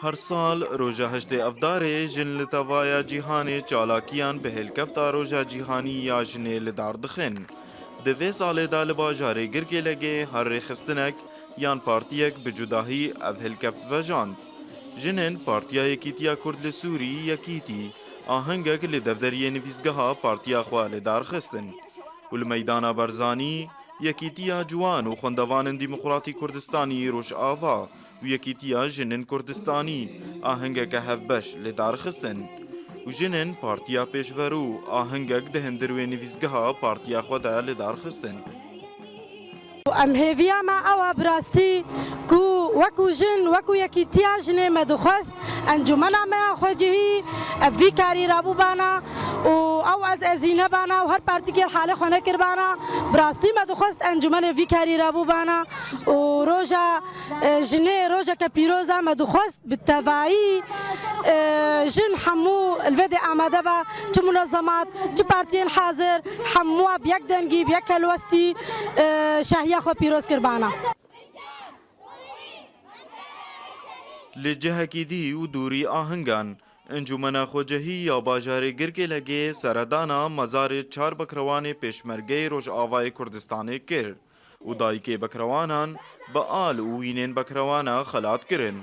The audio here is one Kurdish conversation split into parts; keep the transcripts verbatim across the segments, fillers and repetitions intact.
Her sal roja heştê Evdarê jin li tevaya cîhanê çalakiyan bi hêlkefta Roja Cîhanî ya Jinê li dar dixin. Di vê salê de li bajarê Girkêlegê her rêxistinek yan partiyek bi cudahî ev hêlkeft vejand. Jinên Partiya Yekîtiya Kurd li Sûrî, Yekîtî, ahengek li devderiyê nivîsgeha partiya xwe li dar xistin û li meydana Barzanî, Yekîtiya Ciwan û Xwendevanên Demokratî Kurdistanî Rojava û Yekîtiya Jinên Kurdistanî ahengeke hevbeş li dar xistin û jinên Partiya Pêşverû ahengek di hundir wê nivîsgeha partiya xwe de li dar xistin. Em hêviya me ew e bi rastî ku wekû jin, wekû yekîtiya jinê me dixwest encûmena me ya xwecihî bi vî karî rabûbana û ew ez ezî nebana û her partîkê li halê xwe nekirbana. Bi rastî me dixwest encûmenê vî karî rabûbana û roja, e, jinê rojeke pîroz e. Me dixwest bi tevayî, e, jin hemû li vê dê amade be, çi munezemat, çi partiyên hazir, hemû bi yek dengî, bi yek helwestî, e, şahiya xwe pîroz kirbana. Li cihekî dî û dûrî ahingan, Encûmena Xwecihî ya bajarê Girkêlegê seredana mezarê çar bekrewanê Pêşmergeyê Rojavayê Kurdistanê kir û dayikê bekrewanan bi al û wînên bekrewana xelat kirin.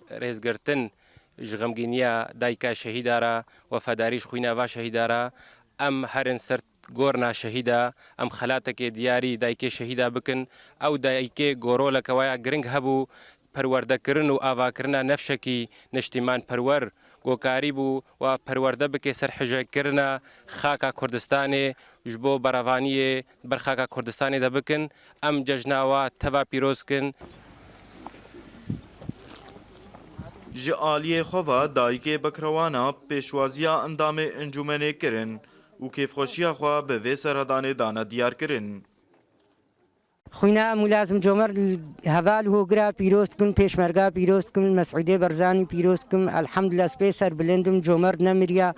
Rêzgirtin ji xemgîniya dayika şehîda re, wefadarî ji xwîna va şehîda re, em herin ser gorna şehîda, em xelatekê diyarî dayikê şehîda bikin. Ew dayikê ku roleke waya giring hebû, perwerdekirin û avakirina nefşekî niştîmanperwer, ku karîbû wa perwerde bike ser hijekirina xaka Kurdistanê, ji bo berevaniyê ber xaka Kurdistanê de bikin. Em cejna wa teva pîroz kin. Ji aliyê xwe ve dayikê bekrewana pêşwaziya endamê encûmenê kirin û kêfxweşiya xwe bi vê seredanê dane diyarkirin. Xwîna Mulazim Comerd heval û hogira pîroz dikim, pêşmerga pîroz dikim, Mesûdê Barzanî pîroz dikim. Elhamdulillah, ez pê serbilind im, Comerd nemiriya.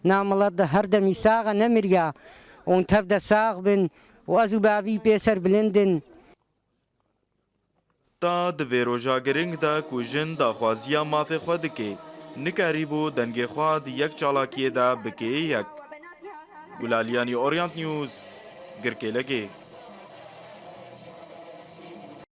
Na milet de her demî sax e, nemiriya. Hûn tev de sax bin û ez û bavî pê serbilind in. Ta di vê roja giring de ku jin daxwaziya mafê xwe dike, nikarîbû dengê xwe di yek çalakiyê de bike yek. Gulaliyanî, Orient News, Girkêlekê.